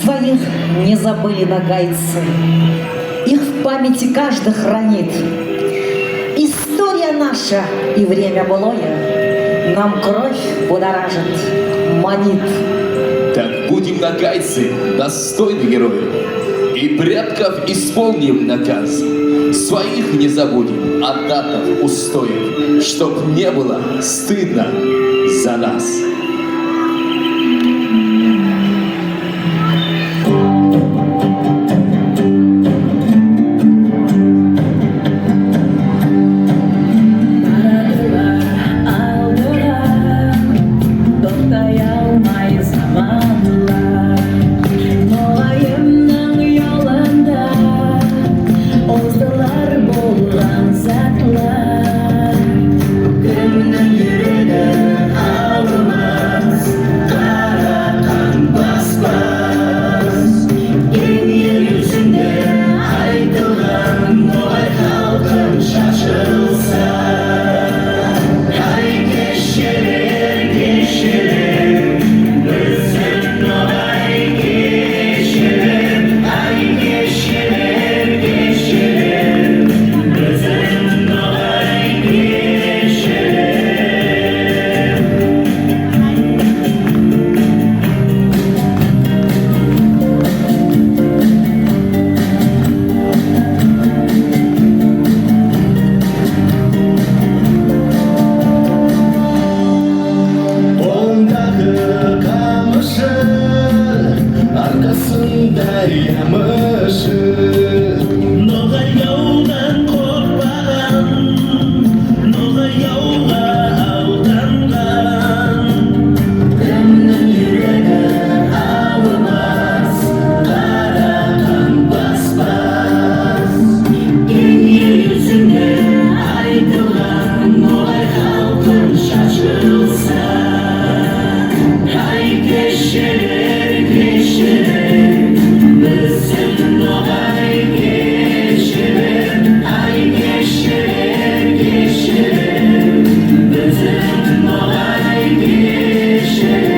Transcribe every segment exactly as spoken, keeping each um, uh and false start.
Своих не забыли ногайцы, их в памяти каждый хранит. История наша и время былое нам кровь будоражит, манит. Так будем, ногайцы, достойны героев, и предков исполним наказ. Своих не забудем, адатов, устоев, чтоб не было стыдно за нас. Токтай алмай заманлар, ногайымнынъ йолында оздылар болган затлар. Кимнинъ юреги авырмас, кара кан баспас. Кенъ ер юзинде айтылган ногай халкым шашылса. Ай, кешелер, кешелер, бизим ногай кешелер. Ай, кешелер, кешелер, бизим ногай кешелер. Колындагы камышы, аркасында ямышы. Ногай явдан коркпаган, ногай явга алданган. Кимнинъ юреги авырмас, кара кан баспас. Кенъ ер юзинде айтылган ногай халкым шашылса. Ай, кешелер, кешелер, бизим ногай кешелер. Ай, кешелер, кешелер, бизим ногай кешелер.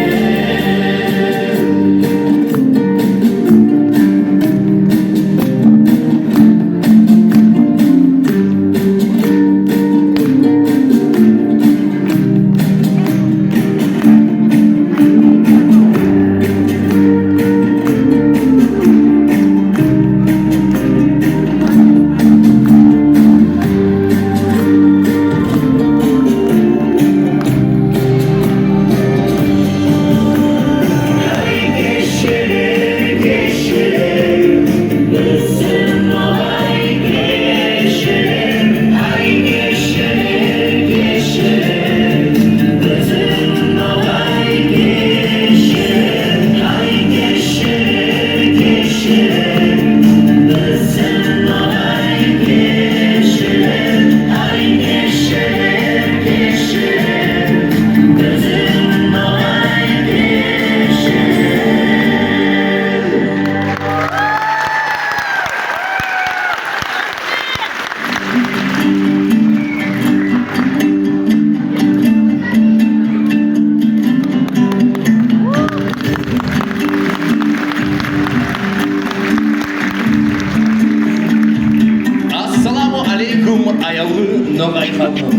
Ассаламу алейкум, аявлы ногай халкым.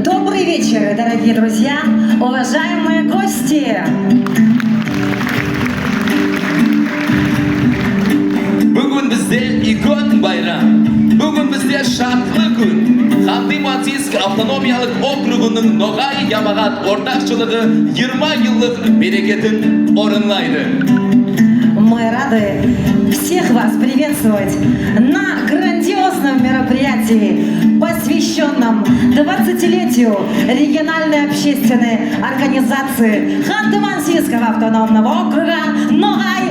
Добрый вечер, дорогие друзья, уважаемые гости! Буьгуьн бизде уьйкен байрам. Буьгуьн бизде шатлы куьн. Ханты-Мансийск автономиялык округынынъ ногай ямагат ортакшылыгы йырма йыллык мерекесин орынлайды. Мы рады всех вас приветствовать на грандиозном мероприятии, посвящённом двадцатилетию региональной общественной организации Ханты-Мансийского автономного округа «Ногай